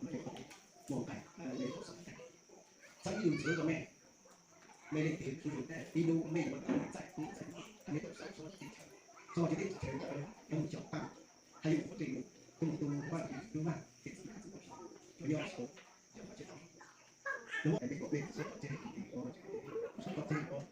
Muaj nqaij, muaj nqaij, txhawb ib lub ntxhw rau mej. Mej leej twg tsis yog ib hnub mej yuav tau txais tub txais ntxhais, mej tau saib txhua teb chaws, txhua teb chaws ntawd yog mus cog paj, hais yus ua tej mus, tus mus tus mus vaj tus mus vaj, ces txiv vaj txiv vaj, cov nyob saud, cov vaj tsev tau, lub mej kom mej txhua teb chaws, txhua teb chaws,